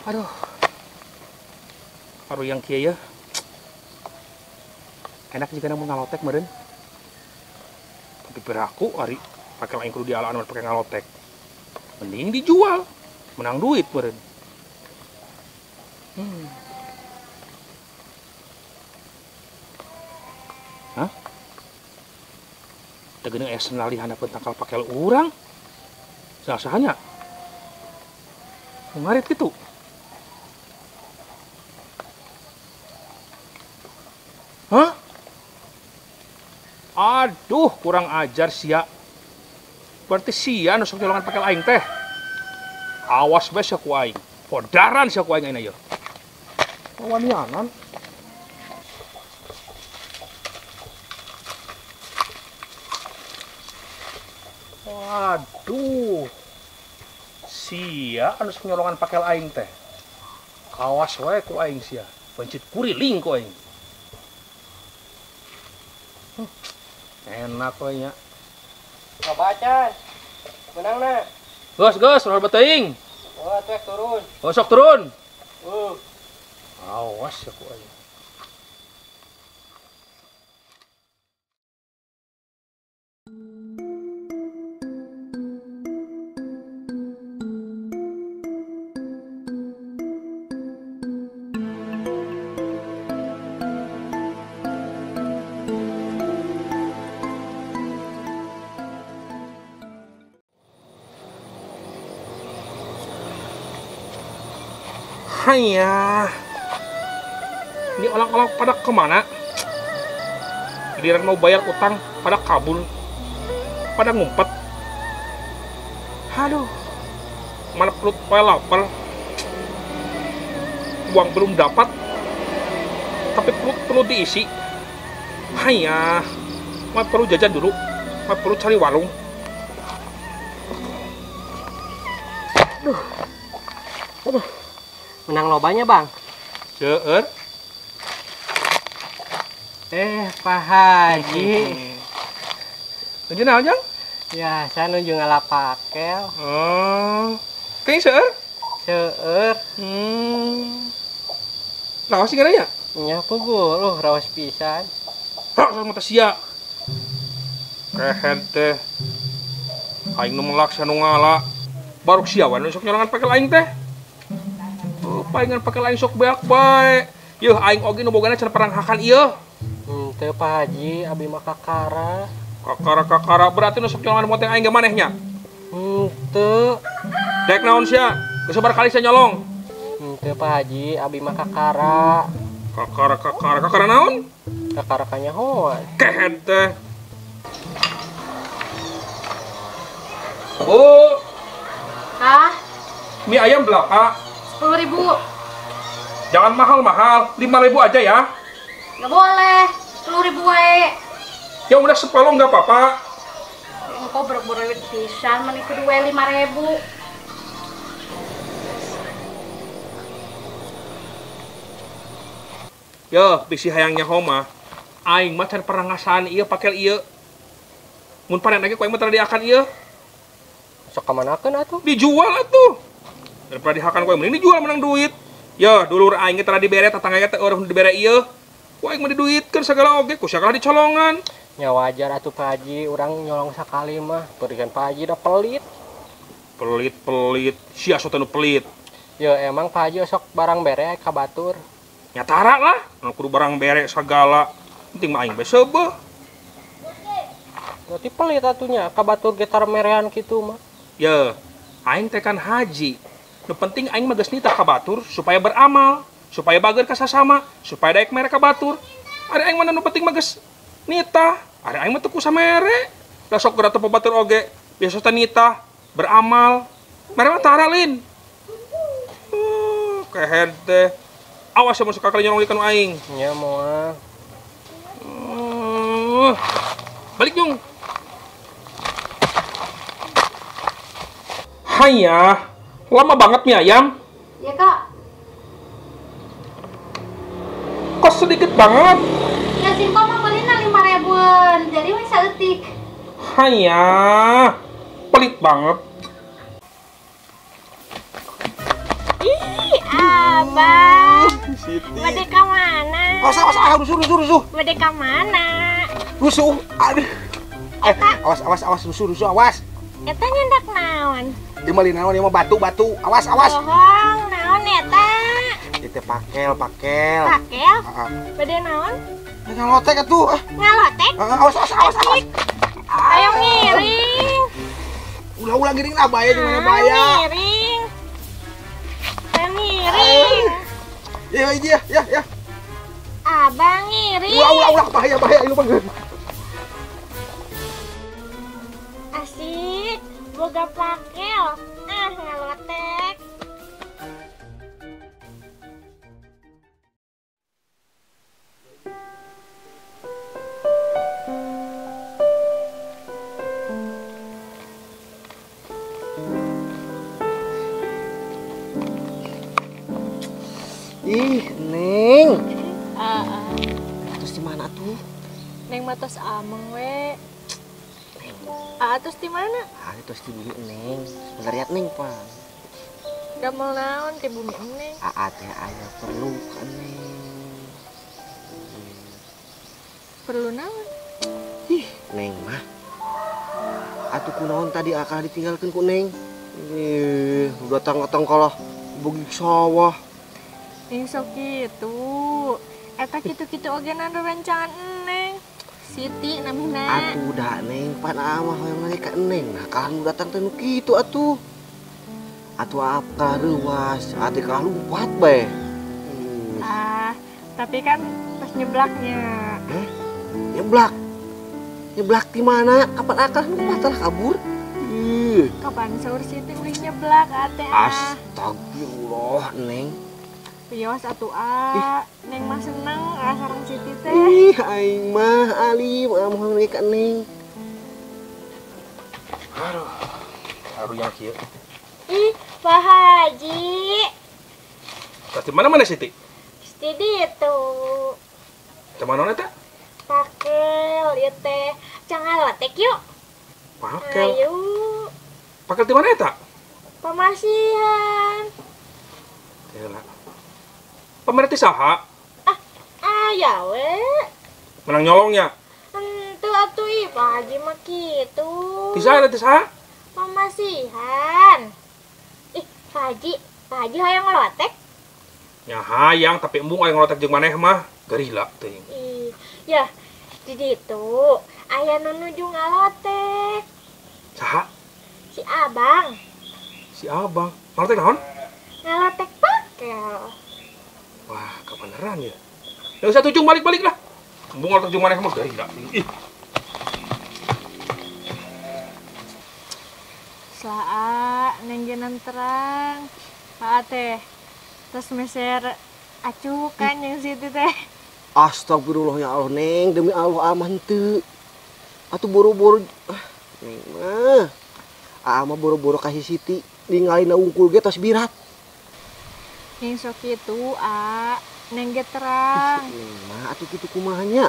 Aduh. Aduh yang kieu ya. Enak juga mun ngalotek meureun. Tapi piraku ari pakai lain kudu dialaan mun pake ngalotek. Mending dijual, menang duit meureun. Hah? Teu geuning aya sendal di handapeun tangkal pakel urang. Saha-sahanya? Ngarit kitu. Hah? Aduh, kurang ajar sia. Berarti sia nu sok nyolongan pakel aing teh. Awas bae sia ku aing. Podaran sia ku aing ayeuna ieu. Wanianan. Waduh. Sia anu sok nyolongan pakel aing teh. Awas wae ku aing sia. Pencit kuriling ku aing. Enak we nya. Ngabacan. Menang na. Geus geus, ulah beteuing. Oh, atuh turun. Oh, sok turun. Awas ya ku aing. Hayah, ini orang-orang pada kemana? Giliran mau bayar utang pada kabur, pada ngumpet. Aduh, mana perut pada lapar, uang belum dapat, tapi perut perlu diisi. Hayah, mana perlu jajan dulu, mana perlu cari warung. Aduh, aduh. Menang lobanya, Bang. Seueur. Pak Haji. Nuju naon, Jang? Ya, saya nuju ngala pakel. Oh. Kayaknya seueur? Seueur. Rawas sih ngaranya? Nya puguh, loh, rawas pisan. Rawas mata sia. Kehed teh. Aing nu melak sia nu ngala. Baruk sia wae nu sok nyolongan pakel aing teh. Palingan pakai lain sok beak bae. Yeuh aing oge nu bogana can peranghakan ieu. Teu Pak Haji, abi mah kakara. Kakara-kakara berarti nu sok nyolongan moteng aing ge manehnya. Henteu. Dek naon sia? Geus sabaraha kali sia nyolong? Henteu Pak Haji, abi mah kakara. Kakara-kakara, kakara naon? Kakara kanyahoan. Kehed teh. Bu. Hah? Mie ayam berapa? 10.000. Jangan mahal-mahal, 5.000 aja ya. Nggak boleh, 10.000 wae. Ya udah sepalong nggak apa-apa. Engkau boro-boro pisan meni kudu wae 5.000. Yo, bisi hayangnya homa. Aing mah can pernah ngasaan ieu pakel ieu. Mun panen lagi ku aing mah tara diakan ieu. Sok kamanakeun atuh? Dijual atuh. Daripada dihakan ku aing mending dijual menang duit. Yo, dulur aing ge tara dibere tetangga ge teh eueuh nu dibere ieu. Ku aing mah diduitkeun sagala oge ku sagala dicolongan. Nya wajar atuh Pak Haji, urang nyolong sakali mah. Berikan Pak Haji da pelit. Pelit-pelit, sia sok teh nu pelit. Yo emang Pak Haji sok barang bere ka batur. Nya tara lah, nu kudu barang bere sagala. Penting mah aing bae seubeuh. Berarti pelit atunya ka batur ge tara merean kitu mah. Ye, aing teh kan haji. Nu penting aing mah geus nitah ka batur supaya beramal, supaya bager ka sasama, supaya daek mere ka batur. Ari aing mah nu penting mah geus nitah, ari aing mah teu kusa mere. Da sok geura teu batur oge, biasa teh nitah, beramal. Mere mah tara lin. Kehed teh. Awas ya mun sakali nyolong ka nu aing. Nya moal. Balik jung. Hayah, lama banget mie ayam. Ya kak. Kok sedikit banget? Ya singkong mah belina 5.000-an, jadi we saeutik. Hayah, pelit banget. Ih, abang. Siti. Bade ka mana? Awas, awas, ah, rusuh, rusuh, rusuh. Bade ka mana? Rusuh. Aduh. Awas, awas, awas, rusuh, rusuh, awas. Eta nyandak naon? Di meuli naon ieu mah batu-batu. Awas, awas. Bohong, naon eta? Itu pakel, pakel. Pakel? Heeh. Bade naon? Ngalotek atuh. Ngalotek? Heeh, awas, awas, awas, awas. Ayo ngiring. Ulah-ulah ngiring lah bahaya di mana bahaya. Ngiring. Ayo ngiring. Ya, ya, ya, ya. Abang ngiring. Ulah, ulah, ulah, bahaya, bahaya ini bang. Asik, boga pakel. Ah, ngalotek. Ih, Neng. Terus di mana tuh? Neng mah tos ameng we. Aa terus di mana? Ah, terus di bumi Neng. Sebentar ya Neng, Pak. Damel naon di bumi Neng? Aa teh aya perlu ka Neng. Perlu naon? Ih, Neng mah. Atuh kunaon tadi akal ditinggalkeun ku Neng. Ih, udah datang-datang kalah bagi sawah. Neng sok kitu. Eta kitu-kitu oge rerencangan Neng. Siti namina. Atuh da Neng, pan aa mah hoyong nanya ka Neng. Nah, kalah nu datang teh nu kitu atuh. Atuh apa reuas, atuh kalah lumpat bae. Ah, tapi kan pas nyeblaknya. Eh? Nyeblak. Nyeblak di mana? Kapan akal lumpat lah kabur? Ih. Kapan saur Siti ulih nyeblak ate ah. Astagfirullah, Neng. Wios atuh a, Neng mah seneng ah sareng Siti teh. Ih, aing mah alim, amohon we ka Neng. Aduh, aduh yang kieu. Ih, Pak Haji. Tadi mana-mana Siti? Siti ditu. Teh mana eta? Pakel ieu teh. Can ngalotek yuk. Pakel. Ayo. Pakel di mana eta? Pamasihan. Teh. Pemerintah saha? Ah, aya we. Menang nyolongnya? Henteu atuh ih, Pak Haji mah kitu. Ti saha teh saha? Pamasihan. Ih, Pak Haji hayang ngalotek? Ya hayang, tapi embung hayang ngalotek jeung maneh mah gerila teuing. Ih, ya di ditu aya nu nuju ngalotek. Saha? Si Abang. Si Abang. Ngalotek naon? Ngalotek pakel. Wah, kebenaran ya. Ya usah tujung balik-balik lah. Embung ngalotek jeung maneh mah gerila teuing. Ih. Selaa, Neng genan terang. Pak teh. Terus meser acukan yang Siti teh. Astagfirullah ya Allah, Neng, demi Allah amah henteu. Atuh boro-boro ah, Neng mah. Aa mah boro-boro kasih Siti ningalina unggul ge tos birat. Neng sok kitu, a, Neng ge terang. Neng mah atuh kitu kumaha nya?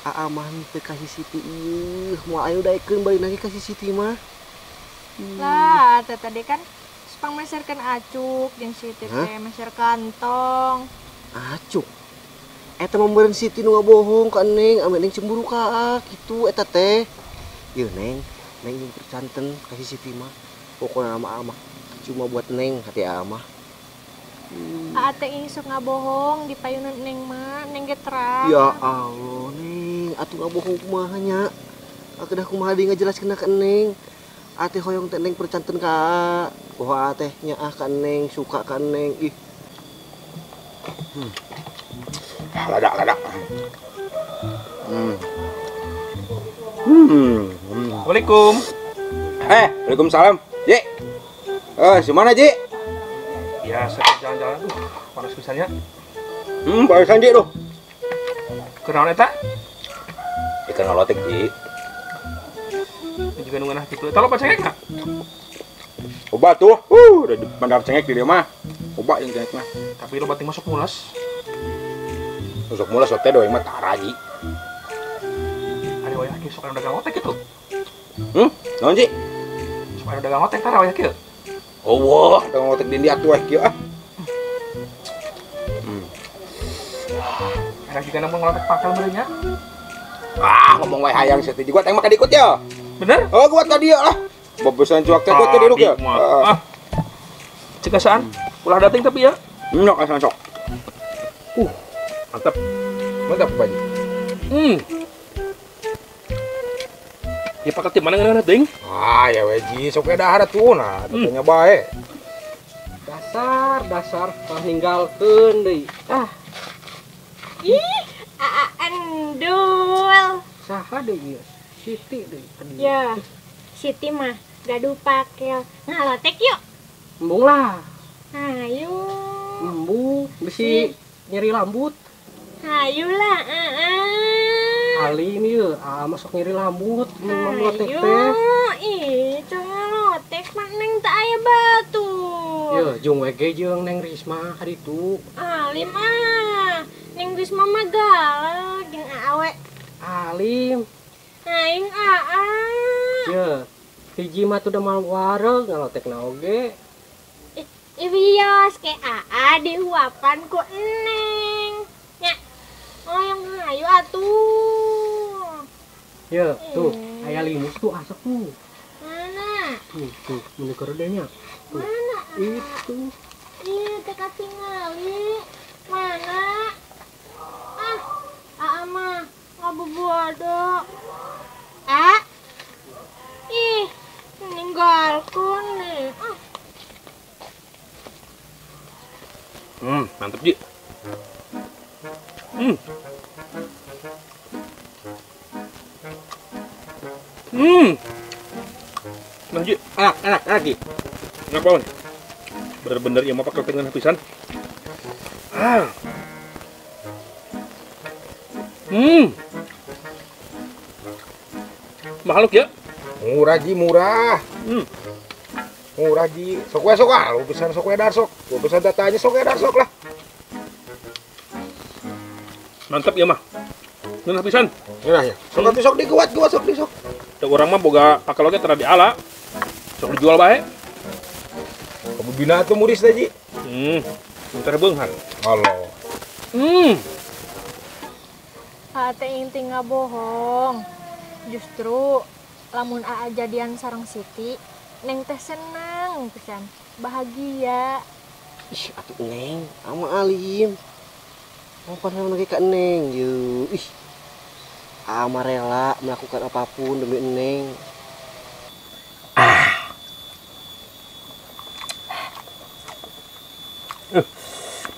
Aa mah henteu kasih Siti ieu, moal aya daekeun bari nage kasih Siti mah. Lah, teh tadi kan sepang meserkeun acuk jeung Siti teh meser kantong. Acuk. Eta mah meureun Siti nu ngabohong ka Neng, ame Neng cemburu ka aa kitu eta teh. Ieu Neng, Neng jeung percanten kasih Siti mah. Pokona mah aa mah cuma buat Neng hati aa mah. Aa teh isuk ngabohong di payunan Neng mah, Neng ge terang. Ya Allah, Neng, atuh ngabohong kumaha nya? Kedah kumaha deui ngajelaskeun ka Neng. Ate hoyong teh Neng percanten ka aa. Poho aa teh nyaah ka Neng, suka ka Neng. Ih. Lada, lada. Assalamualaikum. Waalaikumsalam. Ji. Si mana, Ji? Ya, saya jalan-jalan. Panas pisannya. Barusan Ji tuh. Kunaon eta? Ikan ngalotek, Ji. Ini juga nunggu nah gitu. Eta loba cengek enggak? Obat tuh. Udah di bandar cengek di dia mah. Obat yang cengek mah. Tapi loba ting masuk mulas. Masuk mulas teh doang mah tara, Ji. Ari wayah kieu sok anu dagang otek gitu. Naon, Ji? Sok anu dagang otek tara wayah kieu. Oh, wah, tong ngotek di atuh kieu ah. Enak juga namun ngolotek pakel meureun nya. Ah, ngomong wae hayang sia teh gua teh mah kadikut ya. Bener? Oh, gua tadi ya lah. Bebesan cuak teh gua teh diruk ya. Ah. Cekasaan, ulah dating tapi ya. Nyok asal sok. Mantap. Mantap Pak Haji. Ya pakai tim mana ngeunah teuing? Ah, ya we Ji, sok we dahar atuh nah, tanya bae. Dasar tah ninggalkeun deui. Ah. Ih, aa endul. Saha deui ieu? Siti deui. Ya. Siti mah gaduh pakel. Ngalotek yuk. Embung lah. Hayu. Embung bisi nyeri lambut. Hayu lah, Alim ieu, masuk nyeri lambut, mun ngalotek teh. Ih, jangan ngalotek mah neng teu aya batu. Ye, jeung we ge jeung Neng Risma haritu. Alim ah. Neng Risma mah galak jeung awe. Alim. Aing aa. Ye, hiji mah tuh da mal wareg ngalotekna oge. Ih, wios ke aa dihuapan ku Neng. Nya. Oh, yang hayu atuh. Ya, tuh, aya limus tuh asap tuh. Mana? Tuh, mun nya. Mana? Itu. Ih, teh katingali. Mana? Ah, aa mah ngabubuado. Ah. Ih, ninggalkeun nih. Ah. Mantep Ji. Nah Ji, enak Ji. Enak banget. Bener-bener ya mau pakai dengan habisan. Makhluk ya? Murah Ji, murah. Murah Ji. Sok we sok ah, lu pesan sok we dar sok. Gua pesan datanya sok we dar sok lah. Mantap ya mah. Ngeunah pisan. Ngeunah ya. Sok atuh sok dikuat-kuat sok di sok. Da urang mah boga pakel oge tara diala. Sok dijual bae. Kabubina atuh muris teh Ji. Bentar beunghar. Allah. Aa teh inti ngabohong. Justru lamun aa jadian sareng Siti, Neng teh senang pisan, bahagia. Ih, atuh Neng, ama alim. Mau pernah lagi ke Neng, yuk. Ih, ama rela melakukan apapun demi Neng.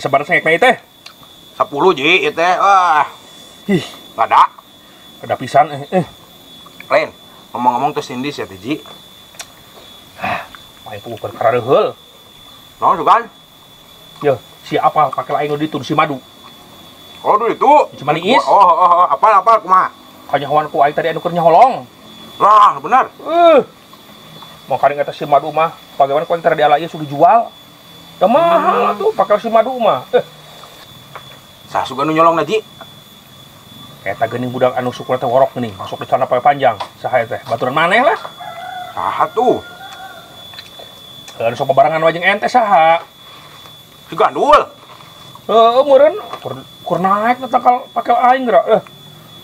Sabar sengek na teh. 10 Ji, ieu teh. Wah. Ih, ada. Ada pisan Lain, ngomong-ngomong tuh Cindy ya teh Ji. Aing puguh perkara reheul. Naon sugan? Yeuh, si apa pakai aing nu ditu si madu. Oh, du itu. Cuma liis. Oh, apal kumaha? Kanyahoan ku aing tadi anu keur nyaholong. Lah, benar. Mau karing eta si madu mah, pagawean ku aing tadi diala ieu sudah dijual. Da mahal atuh pakai si madu mah. Sah sugan nu nyolongna Ji? Eta geuning budak anu sukuna teh worok geuning, masuk di celana panjang. Saha teh? Baturan maneh lah. Saha tuh? Anu sok babarengan wae jeung ente saha? Si Gandul. Heeh, meureun kur naek teh pakel aing geura.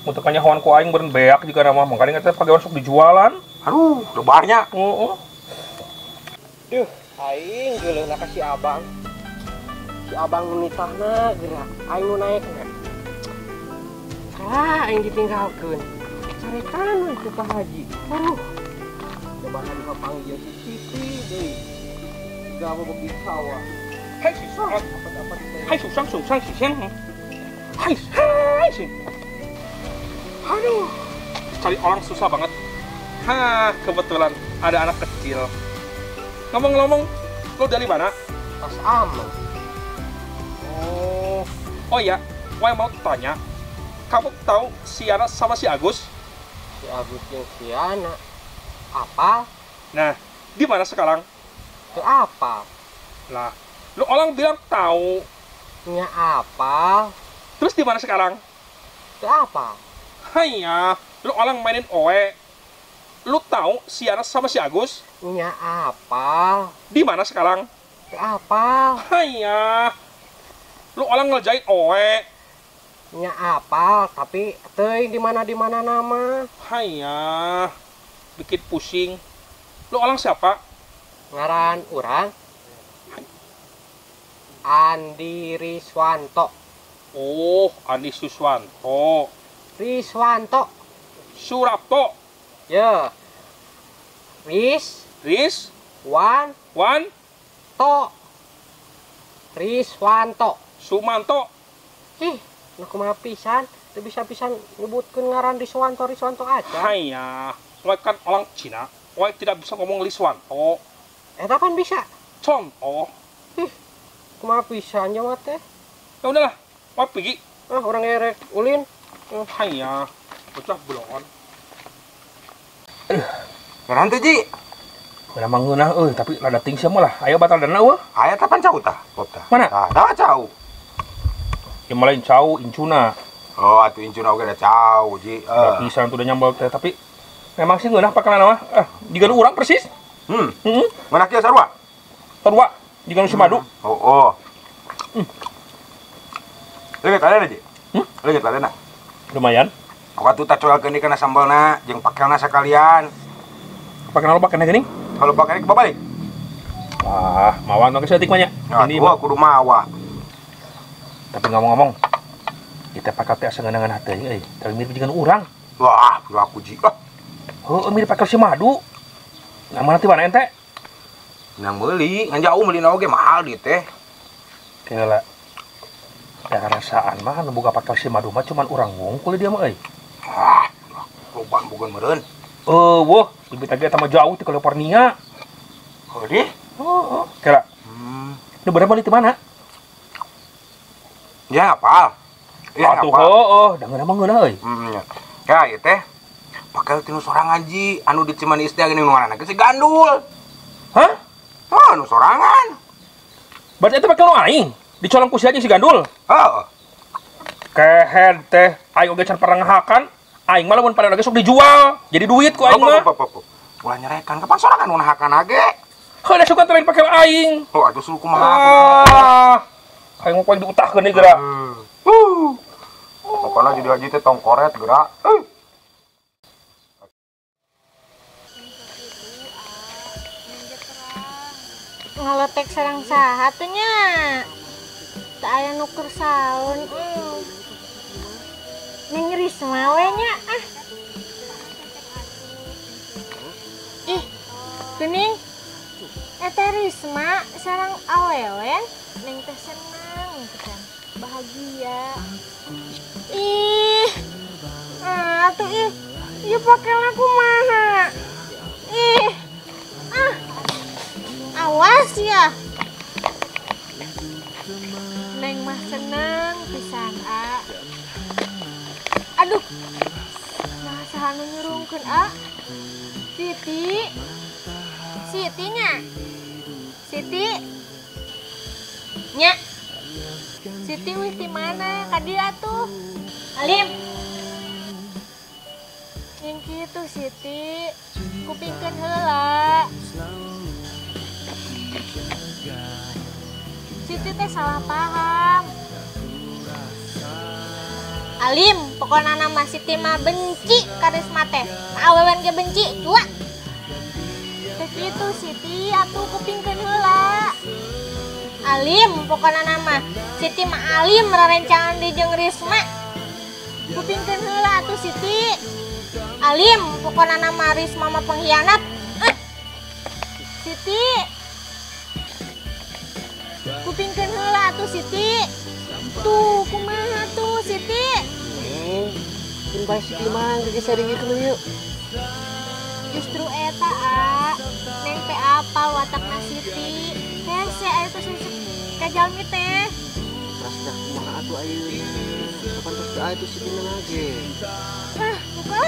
Mun teu kanyahoan ku aing meureun beak jiga mah, mangkaning eta pagawean sok dijualan. Aduh, lebarnya. Heeh. Duh, aing geuleuhna ka si Abang. Si Abang nu nitahna geura, aing nu naekna. Salah aing ditinggalkeun. Carekan we ku Pak Haji. Aduh. Coba haji panggil si Siti deui. Gawe beuki sawah. Hai susah. Hai susah susah si Seng. Hai hai sih. Aduh, cari orang susah banget. Hah, kebetulan ada anak kecil. Ngomong-ngomong, lo dari mana? Tas aman. Oh iya, gue mau tanya. Kamu tahu si Yana sama si Agus? Si Agus yang si Yana. Apa? Nah, di mana sekarang? Ke apa? Lah, lu orang bilang tahu. Nya apa? Terus di mana sekarang? Ke apa? Haiya, lu orang mainin oe. Lu tahu si Anas sama si Agus? Nya apal. Di mana sekarang? Apal. Haiya. Lu orang ngerjain oe. Nya apal, tapi teuing di mana nama. Haiya. Bikin pusing. Lu orang siapa? Ngaran urang. Andi Riswanto. Oh, Andi Suswanto. Riswanto. Surapto. Ya. Ris. Ris. Wan. Wan. To. Riswanto. Sumanto. Ih, nah kumaha pisan, teu bisa pisan nyebutkeun ngaran Riswanto Riswanto aja. Haiya, we kan orang Cina, we tidak bisa ngomong Liswanto. Eta pan bisa. Contoh. Ih, kumaha pisan nya teh. Ya udahlah, we pergi. Ah, urang erek ulin. Haiya, bocah belon. Ngeunah teh, Ji. Ngeunah mah ngeunah euy, tapi rada ting sia mah lah. Ayo batal dana eueuh. Aya tah pan cau tah, pop tah. Mana? Tah, tah cau. Ya malain cau incuna. Oh, atuh incuna oge da cau, Ji. Pisan tuh udah nyambal teh, tapi memang sih ngeunah pakelan mah. Jiga nu urang persis. Heeh. Ngeunah kieu sarua? Sarua, jiga nu si madu. Oh, oh. Leungeut ladena, Ji? Leungeut ladena. Lumayan. Waktu tak coelkeun kana sambalna jeung pakelna sakalian. Pakelna lo pakelna geuning? Kalau pakelna kebabalik. Wah, mawa nu geus mah nya. Ini mah kudu mawa. Tapi ngomong-ngomong, kita pakai teh asa ngeunah teh euy, tapi mirip jeung urang. Wah, piro aku Ji. Ah. Heueuh mirip pakel si madu. Nah, mana ti mana ente? Nang meuli, ngan jauh meulina oge mahal di teh. Keula. Ya rasaan mah nu boga pakel si madu mah cuman urang wungkul dia mah euy. Ah, loba boga meureun. Eueuh, bibit lagi eta mah jauh ti California. Heuh deh. Heeh, kira. Ini bener meuli ti mana? Ya apal. Ya atuh heueuh, da ngeunah mah ngeunah euy. Ya ieu teh pakel ti nu sorangan Ji, anu di Cimanis teh geuning nu ngaranna si Gandul. Hah? Hah, nu sorangan. Berarti eta pakel nu aing, dicolong ku si anjing si Gandul. Heeh. Kehed teh, aing oge can pernah ngahakan, aing mah lamun pada lagi sok dijual, jadi duit ku aing mah. Ulah nyerekan, kapan sorangan nu ngahakan age? Heuh, da sugan teh lain pakel aing. Oh, atuh suruh kumaha. Ah. Aing mau paling diutahkeun deui geura. Pokoknya jadi haji teh tong koret geura. Ngalotek sareng saha teh nya? Teu aya nu keur saun. Neng Risma we nya ah. Ih, geuning. Eta Risma sareng awewe neng teh senang pisan, bahagia. Ih, atuh ih, ieu pakelna kumaha? Ih, ah, awas ya. Neng mah seneng pisan, a. Aduh, nah saha nu nyurungkeun, a? Siti, Siti nya, Siti. Nya. Siti wih di mana? Ka dieu atuh. Alim. Yang kitu Siti, kupingkeun heula. Siti teh salah paham. Alim, pokona nama Siti mah benci ka Risma teh. Ka awewen ge benci, cua. Teh kitu Siti, atuh kupingkeun heula. Alim pokona nama Siti mah alim rarencangan di jeung Risma. Kupingkeun heula atuh Siti. Alim pokona nama Risma mah pengkhianat. Siti. Kupingkeun heula atuh Siti. Tuh kumaha tuh Siti? Keun bae Siti mah geus saringikeun ieu. Justru eta a, neng teh apal watakna Siti. Hese aya teh susuk ka jalmi teh. Terus dah kumaha atuh ayeuna? Kapan tos teu aya tuh Siti mah ge? Ah, buka.